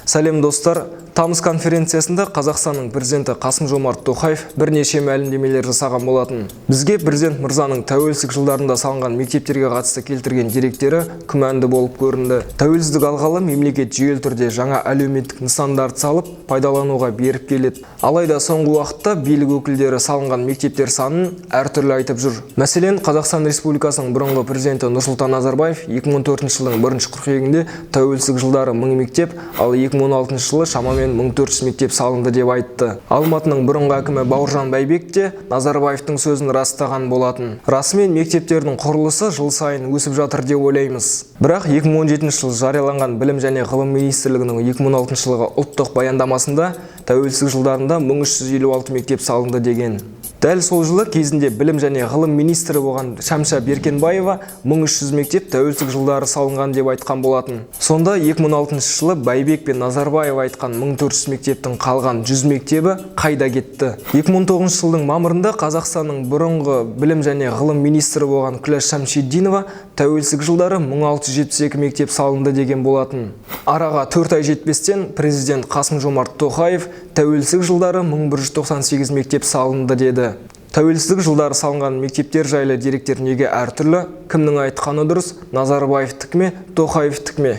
Сәлем, достар! Тамыз конференциясында Қазақстанның президенті Қасым-Жомарт Тоқаев бірнеше мәлімдемелер жасаған болатын. Бізге президент мырзаның тәуелсіздік жылдарында салынған мектептерге қатысты келтірген деректері күмәнді болып көрінді. Тәуелсіздік алғалы мемлекет жүйелі түрде жаңа әлеуметтік нысандарды салып, пайдалануға беріп келеді. Алайда соңғы уақытта билік өкілдері салынған мектептер санын әртүрлі айтып жүр. Мәселен, Қазақстан Республикасының бұрынғы президенті Нұрсұлтан Назарбаев 2014 жылдың 1 қыркүйегінде тәуелсіздік жылдары 1000 мектеп, ал 2016 жылы шамамен 1400 мектеп салынды деп айтты. Алматының бұрынғы әкімі Бауыржан Байбек те Назарбаевтың сөзін растаған болатын. Расымен, мектептердің құрылысы жыл сайын өсіп жатыр деп ойлаймыз. Бірақ 2017 жылы жарияланған Білім және ғылым министрлігінің 2016 жылғы ұлттық баяндамасында тәуелсіздік жылдарында 1356 мектеп салынды деген. Дәл сол жылы кезінде білім және ғылым министрі болған Шәмшә Беркенбаева 1300 мектеп тәуелсіздік жылдары салынған деп айтқан болатын. Сонда 2016 жылы Байбек пен Назарбаев айтқан 1400 мектептің қалған 100 мектебі қайда кетті? 2019 жылдың мамырында Қазақстанның бұрынғы білім және ғылым министрі болған Күләш Шәмшиддинова тәуелсіздік жылдары 1672 мектеп салынды деген болатын. Араға 4 ай жетпестен президент Қасым-Жомарт Тоқаев тәуелсіздік жылдары 1198 мектеп салынды деді. Тәуелсіздік жылдары салынған мектептер жайлы деректер неге әртүрлі? Кімнің айтқаны дұрыс? Назарбаевтікі ме, Тоқаевтікі ме?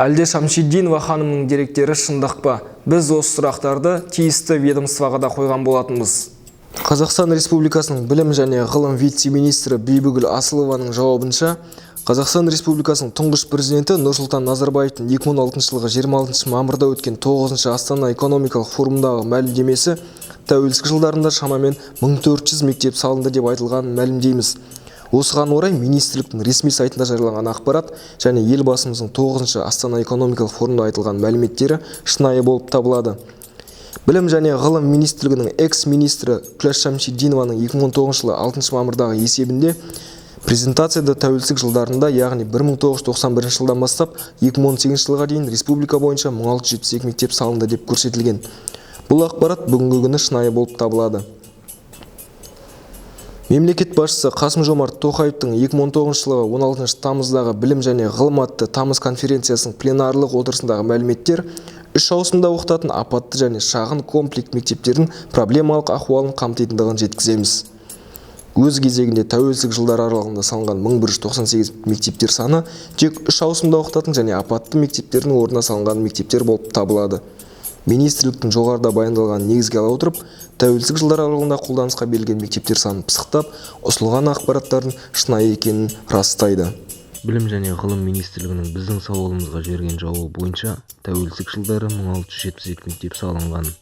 Әлде Шамшиддинова ханымның деректері шындық па? Біз осы сұрақтарды тиісті ведомствоға да қойған болатынбыз. Қазақстан Республикасының білім және ғылым вице-министрі Бибігүл Асылованың жауабынша, Қазақстан Республикасының тұңғыш президенті Нұрсұлтан Назарбаевтың 2016 жылғы 26 мамырда өткен 9 Астана экономикалық форумындағы мәлімдемесі тәуелсіздік жылдарында шамамен 1400 мектеп салынды деп айтылғанын мәлімдейміз. Осыған орай министрліктің ресми сайтында жарияланған ақпарат және Елбасымыздың 9 Астана экономикалық форумында айтылған мәліметтері шынайы болып табылады. Білім және ғылым министрлігінің экс-министрі Күләш Шәмшиддинованың 2019 жылы 6 мамырдағы есебінде презентацияда тәуелсіздік жылдарында, яғни 1991 жылдан бастап 2018 жылға дейін республика бойынша 1672 мектеп салынды деп көрсетілген. Бұл ақпарат бүгінгі күні шынайы болып табылады. Мемлекет басшысы Қасым-Жомарт Тоқаевтың 2019 жылғы 16 тамыздағы Білім және ғылым атты тамыз конференциясының пленарлық отырысындағы мәліметтер үш ауысымда оқытатын апатты және шағын комплект мектептердің проблемалық ахуалын қамтитындығын жеткіземіз. Өз кезегінде тәуелсіздік жылдары аралығында салынған 1198 мектептер саны тек үш ауысымда оқытатын және апатты мектептердің орнына салынған мектептер болып табылады. Министрліктің жоғарыда баяндалғанын негізге ала отырып, тәуелсіздік жылдар аралығында қолданысқа берілген мектептер санын пысықтап, ұсынылған ақпараттардың шынайы екенін растайды. Білім және ғылым министрлігінің біздің сауалымызға жіберген жауабы бойынша, тәуелсіздік жылдары 1672 мектеп салынған.